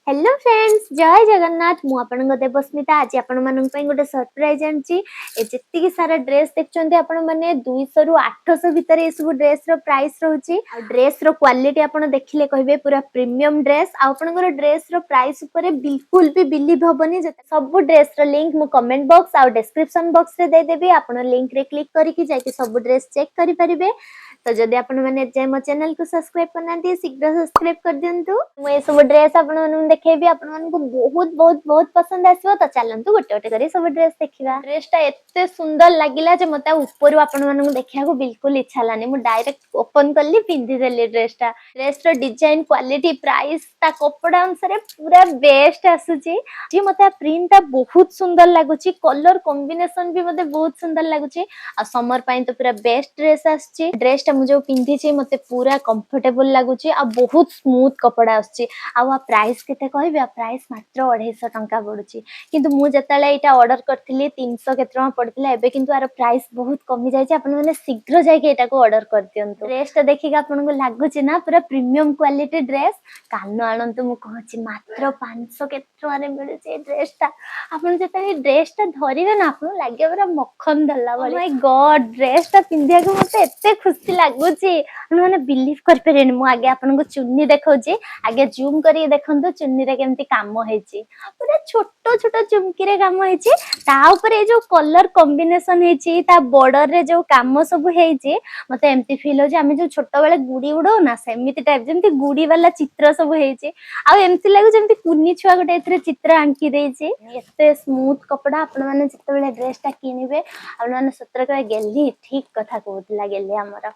Hello friends, ଜୟ ଜଗନ୍ନାଥ। ମୁଁ ଆପଣଙ୍କ ଦେବସ୍ମିତା। ଆଜି ଆପଣମାନଙ୍କ ପାଇଁ ଗୋଟେ ସରପ୍ରାଇଜ ଆଣିଛି। ଏ ଯେତିକି ସାରା ଡ୍ରେସ୍ ଦେଖୁଛନ୍ତି ଆପଣମାନେ, 200ରୁ 800 ଭିତରେ ଏସବୁ ଡ୍ରେସ୍ର ପ୍ରାଇସ୍ ରହୁଛି। ଆଉ ଡ୍ରେସ୍ର କ୍ୱାଲିଟି ଆପଣ ଦେଖିଲେ କହିବେ ପୁରା ପ୍ରିମିୟମ ଡ୍ରେସ୍। ଆଉ ଆପଣଙ୍କର ଡ୍ରେସ୍ର ପ୍ରାଇସ୍ ଉପରେ ବିଲକୁଲ ବି ବିଲିଭ୍ ହବନି ଯେ ସବୁ ଡ୍ରେସ୍ର ଲିଙ୍କ ମୁଁ କମେଣ୍ଟ ବକ୍ସ ଆଉ ଡେସ୍କ୍ରିପସନ ବକ୍ସରେ ଦେଇଦେବି। ଆପଣ ଲିଙ୍କରେ କ୍ଲିକ୍ କରିକି ଯାଇକି ସବୁ ଡ୍ରେସ୍ ଚେକ୍ କରିପାରିବେ। ତ ଯଦି ଆପଣମାନେ ଏଯାଏଁ ମୋ ଚ୍ୟାନେଲକୁ ସବସ୍କ୍ରାଇବ କରିନାହାନ୍ତି, ଶୀଘ୍ର ସବସ୍କ୍ରାଇବ କରିଦିଅନ୍ତୁ। ମୁଁ ଏସବୁ ଡ୍ରେସ୍ ଆପଣମାନଙ୍କୁ ଦେଖେଇବି, ଆପଣମାନଙ୍କୁ ବହୁତ ବହୁତ ବହୁତ ପସନ୍ଦ ଆସିବ। ତ ଚାଲନ୍ତୁ, ଗୋଟେ ଗୋଟେ କରି ସବୁ ଡ୍ରେସ୍ ଦେଖିବା। ଡ୍ରେସଟା ଏତେ ସୁନ୍ଦର ଲାଗିଲା ଯେ ମତେ ଆଉ ଉପରୁ ଆପଣମାନଙ୍କୁ ଦେଖିବାକୁ ବିଲକୁଲ ଇଚ୍ଛା ହେଲାନି। ମୁଁ ଡାଇରେକ୍ଟ ଓପନ କଲି, ପିନ୍ଧିଦେଲି ଡ୍ରେସଟା। ଡ୍ରେସର ଡିଜାଇନ, କ୍ୱାଲିଟି, ପ୍ରାଇସ୍, ତା କପଡା ଅନୁସାରେ ପୁରା ବେଷ୍ଟ ଆସୁଛି ଯେ ମତେ ପ୍ରିଣ୍ଟଟା ବହୁତ ସୁନ୍ଦର ଲାଗୁଛି। କଲର କମ୍ବିନେସନ ବି ମତେ ବହୁତ ସୁନ୍ଦର ଲାଗୁଛି। ଆଉ ସମର ପାଇଁ ତ ପୁରା ବେଷ୍ଟ ଡ୍ରେସ୍ ଆସୁଛି। ଡ୍ରେସଟା ମୁଁ ଯୋଉ ପିନ୍ଧିଛି, ମତେ ପୁରା କମ୍ଫର୍ଟେବଲ ଲାଗୁଛି ଆଉ ବହୁତ ସ୍ମୁଥ କପଡା ଆସୁଛି। ଆଉ ପ୍ରାଇସ୍ କେତେ କହିବି? ଆଉ ପ୍ରାଇସ୍ ମାତ୍ର 250 ଟଙ୍କା ପଡୁଛି। କିନ୍ତୁ ମୁଁ ଯେତେବେଳେ ଏଇଟା ଅର୍ଡର କରିଥିଲି, 300 କେତେ ଟଙ୍କା ପଡିଥିଲା। ଏବେ କିନ୍ତୁ ଆର ପ୍ରାଇସ୍ ବହୁତ କମି ଯାଇଛି। ଆପଣମାନେ ଶୀଘ୍ର ଯାଇକି ଏଇଟାକୁ ଅର୍ଡର କରିଦିଅନ୍ତୁ। ଡ୍ରେସଟା ଦେଖିକି ଆପଣଙ୍କୁ ଲାଗୁଛି ନା ପୁରା ପ୍ରିମିୟମ କ୍ୱାଲିଟି ଡ୍ରେସ୍? କାନ ଆଣନ୍ତୁ, ମୁଁ କହୁଛି, ମାତ୍ର 500 କେତେ ଟଙ୍କାରେ ମିଳୁଛି ଏଇ ଡ୍ରେସଟା। ଆପଣ ଯେତେବେଳେ ଡ୍ରେସଟା ଧରିବେ ନା, ଆପଣଙ୍କୁ ଲାଗିବ ପୁରା ମଖନ ଧରିଲା ଭଳି। ମାଇ ଗଡ୍, ଡ୍ରେସଟା ପିନ୍ଧିବାକୁ ମତେ ଏତେ ଖୁସି ଲାଗୁଛି, ଆପଣମାନେ ବିଲିଭ୍ କରିପାରିବେନି। ମୁଁ ଆଗେ ଆପଣଙ୍କୁ ଚୁନି ଦେଖଉଛି। ଆଗେ ଜୁମ୍ କରିକି ଦେଖନ୍ତୁ ଚୁନିରେ କେମିତି କାମ ହେଇଛି। ପୁରା ଛୋଟ ଛୋଟ ଚୁମକିରେ କାମ ହେଇଛି। ତା ଉପରେ ଏଇ ଯୋଉ କଲର କମ୍ବିନେସନ ହେଇଛି, ତା ବର୍ଡରରେ ଯୋଉ କାମ ସବୁ ହେଇଛି, ମତେ ଏମିତି ଫିଲ୍ ହଉଛି ଆମେ ଯୋଉ ଛୋଟବେଳେ ଗୁଡି ଉଡଉ ନା, ସେମିତି ଟାଇପ, ଯେମିତି ଗୁଡି ବାଲା ଚିତ୍ର ସବୁ ହେଇଛି। ଆଉ ଏମିତି ଲାଗୁଛି ଯେମିତି କୁନି ଛୁଆ ଗୋଟେ ଏଥିରେ ଚିତ୍ର ଆଙ୍କି ଦେଇଛି। ଏତେ ସ୍ମୁଥ କପଡା। ଆପଣମାନେ ଯେତେବେଳେ ଡ୍ରେସଟା କିଣିବେ, ଆପଣମାନେ ସତରେ କହିବେ, ଗେଲି ଠିକ କଥା କହୁଥିଲା, ଗେଲି ଆମର।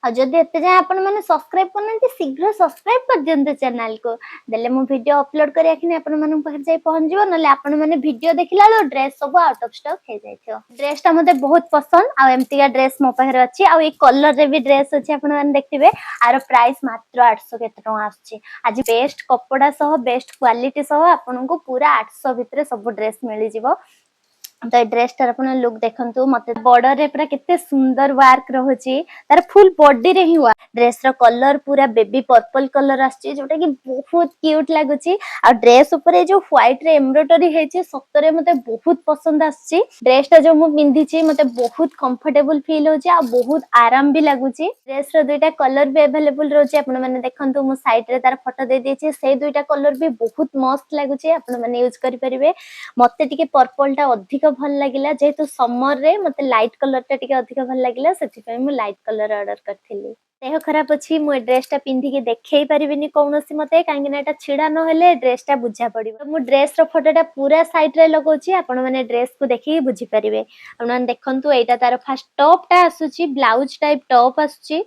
ଆଉ ଯଦି ଏତେ ଯାଏଁ ଆପଣମାନେ ସବସ୍କ୍ରାଇବ କରିନାହାନ୍ତି, ଶୀଘ୍ର ସବସ୍କ୍ରାଇବ କରିଦିଅନ୍ତୁ ଚ୍ୟାନେଲକୁ। ଦେଲେ ମୁଁ ଭିଡିଓ ଅପଲୋଡ କରିବା କ୍ଷଣି ଆପଣମାନଙ୍କ ପାଖରେ ଯାଇ ପହଞ୍ଚିଯିବ। ନହେଲେ ଆପଣମାନେ ଭିଡିଓ ଦେଖିଲା ବେଳକୁ ଡ୍ରେସ୍ ସବୁ ଆଉଟ ଅଫ ଷ୍ଟକ୍ ହେଇଯାଇଥିବ। ଡ୍ରେସଟା ମତେ ବହୁତ ପସନ୍ଦ। ଆଉ ଏମିତିକା ଡ୍ରେସ୍ ମୋ ପାଖରେ ଅଛି। ଆଉ ଏଇ କଲରରେ ବି ଡ୍ରେସ୍ ଅଛି, ଆପଣମାନେ ଦେଖିବେ। ଆର ପ୍ରାଇସ୍ ମାତ୍ର 800 କେତେ ଟଙ୍କା ଆସୁଛି। ଆଜି ବେଷ୍ଟ କପଡା ସହ, ବେଷ୍ଟ କ୍ୱାଲିଟି ସହ ଆପଣଙ୍କୁ ପୁରା 800 ଭିତରେ ସବୁ ଡ୍ରେସ୍ ମିଳିଯିବ। ତ ଏ ଡ୍ରେସଟାର ଆପଣ ଲୁକ୍ ଦେଖନ୍ତୁ। ମତେ ବର୍ଡରରେ ପୁରା କେତେ ସୁନ୍ଦର ୱାର୍କ ରହୁଛି। ତାର ଫୁଲ ବଡିରେ ହିଁ ୱାର୍କ। ଡ୍ରେସର କଲର ପୁରା ବେବି ପର୍ପଲ କଲର ଆସୁଛି, ଯୋଉଟା କି ବହୁତ କ୍ୟୁଟ ଲାଗୁଛି। ଆଉ ଡ୍ରେସ ଉପରେ ଯୋଉ ହ୍ୱାଇଟ ରେ ଏମ୍ବ୍ରଏଡରୀ ହେଇଛି, ସତରେ ମତେ ବହୁତ ପସନ୍ଦ ଆସୁଛି। ଡ୍ରେସଟା ଯୋଉ ମୁଁ ପିନ୍ଧିଛି, ମତେ ବହୁତ କମ୍ଫର୍ଟେବଲ ଫିଲ୍ ହଉଛି ଆଉ ବହୁତ ଆରାମ ବି ଲାଗୁଛି। ଡ୍ରେସର ଦୁଇଟା କଲର ବି ଆଭେଲେବଲ ରହୁଛି। ଆପଣ ମାନେ ଦେଖନ୍ତୁ, ମୁଁ ସାଇଡ ରେ ତାର ଫଟୋ ଦେଇ ଦେଇଛି। ସେଇ ଦୁଇଟା କଲର ବି ବହୁତ ମସ୍ତ ଲାଗୁଛି, ଆପଣ ମାନେ ୟୁଜ କରିପାରିବେ। ମତେ ଟିକେ ପର୍ପଲ ଟା ଅଧିକ ଭଲ ଲାଗିଲା। ଯେହେତୁ ସମର ରେ ମତେ ଲାଇଟ କଲର ଟା ଟିକେ ଅଧିକ ଭଲ ଲାଗିଲା, ସେଥିପାଇଁ ମୁଁ ଲାଇଟ କଲର ଅର୍ଡର କରିଥିଲି। ଦେହ ଖରାପ ଅଛି, ମୁଁ ଏ ଡ୍ରେସଟା ପିନ୍ଧିକି ଦେଖେଇ ପାରିବିନି କୌଣସି ମତେ, କାହିଁକି ନା ଏଟା ଛିଡା ନହେଲେ ଡ୍ରେସଟା ବୁଝା ପଡିବ। ମୁଁ ଡ୍ରେସ ର ଫଟୋଟା ପୁରା ସାଇଡ ରେ ଲଗାଉଛି, ଆପଣ ମାନେ ଡ୍ରେସ କୁ ଦେଖିକି ବୁଝିପାରିବେ। ଆପଣମାନେ ଦେଖନ୍ତୁ, ଏଇଟା ତାର ଫାଷ୍ଟ ଟପ୍ ଟା ଆସୁଛି। ବ୍ଲାଉଜ ଟାଇପ ଟପ୍ ଆସୁଛି,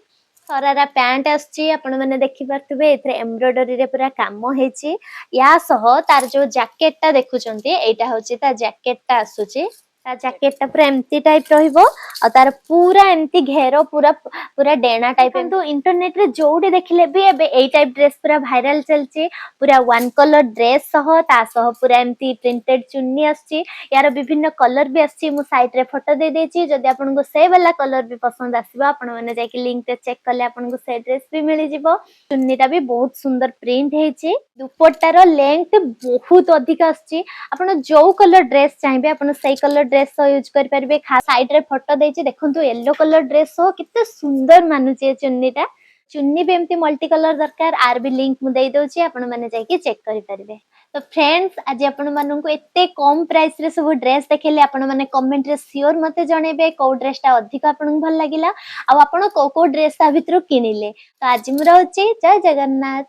ସରାରା ପ୍ୟାଣ୍ଟ ଆସୁଛି। ଆପଣ ମାନେ ଦେଖିପାରୁଥିବେ, ଏଥିରେ ଏମ୍ବ୍ରଏଡରୀରେ ପୁରା କାମ ହେଇଛି। ୟା ସହ ତାର ଯୋଉ ଜ୍ୟାକେଟ ଟା ଦେଖୁଛନ୍ତି, ଏଇଟା ହଉଛି ତା ଜ୍ୟାକେଟ ଟା ଆସୁଛି। ତା ଜ୍ୟାକେଟ ଟା ପୁରା ଏମିତି ଟାଇପ ରହିବ ଆଉ ତାର ପୁରା ଏମିତି ଘେର, ପୁରା ପୁରା ଡେଣା ଟାଇପ। କିନ୍ତୁ ଇଣ୍ଟରନେଟ ରେ ଯୋଉଠି ଦେଖିଲେ ବି ଏବେ ଏଇ ଟାଇପ ଡ୍ରେସ ପୁରା ଭାଇରାଲ ଚାଲିଛି। ପୁରା ୱାନ୍ କଲର ଡ୍ରେସ ସହ, ତା ସହ ପୁରା ଏମିତି ପ୍ରିଣ୍ଟେଡ ଚୁନି ଆସୁଛି। ୟାର ବିଭିନ୍ନ କଲର ବି ଆସୁଛି। ମୁଁ ସାଇଡ ରେ ଫଟୋ ଦେଇ ଦେଇଛି। ଯଦି ଆପଣଙ୍କୁ ସେ ବାଲା କଲର ବି ପସନ୍ଦ ଆସିବ, ଆପଣ ମାନେ ଯାଇକି ଲିଙ୍କରେ ଚେକ୍ କଲେ ଆପଣଙ୍କୁ ସେ ଡ୍ରେସ ବି ମିଳିଯିବ। ଚୁନିଟା ବି ବହୁତ ସୁନ୍ଦର ପ୍ରିଣ୍ଟ ହେଇଛି। ଦୁପଟ୍ଟାର ଲେନ୍ଥ ବହୁତ ଅଧିକ ଆସୁଛି। ଆପଣ ଯୋଉ କଲର ଡ୍ରେସ ଚାହିଁବେ, ଆପଣ ସେଇ କଲର ଡ୍ରେସ ସହ ୟୁଜ କରିପାରିବେ। ସାଇଡ ରେ ଫଟୋ ଦେଇଛି, ଦେଖନ୍ତୁ, ୟେଲୋ କଲର ଡ୍ରେସ ସହ କେତେ ସୁନ୍ଦର ମାନୁଛି ଏ ଚୁନିଟା। ଚୁନି ବି ଏମିତି ମଲ୍ଟି କଲର ଦରକାର, ଆର ବି ଲିଙ୍କ ମୁଁ ଦେଇ ଦଉଛି, ଆପଣ ମାନେ ଯାଇକି ଚେକ୍ କରିପାରିବେ। ତ ଫ୍ରେଣ୍ଡସ୍, ଆଜି ଆପଣ ମାନଙ୍କୁ ଏତେ କମ ପ୍ରାଇସ ରେ ସବୁ ଡ୍ରେସ ଦେଖେଇଲି। ଆପଣ ମାନେ କମେଣ୍ଟ ରେ ସିଓର ମତେ ଜଣେଇବେ କୋଉ ଡ୍ରେସ ଟା ଅଧିକ ଆପଣଙ୍କୁ ଭଲ ଲାଗିଲା ଆଉ ଆପଣ କୋଉ କୋଉ ଡ୍ରେସ ତା ଭିତରୁ କିଣିଲେ। ତ ଆଜି ମୁଁ ରହୁଛି। ଜୟ ଜଗନ୍ନାଥ।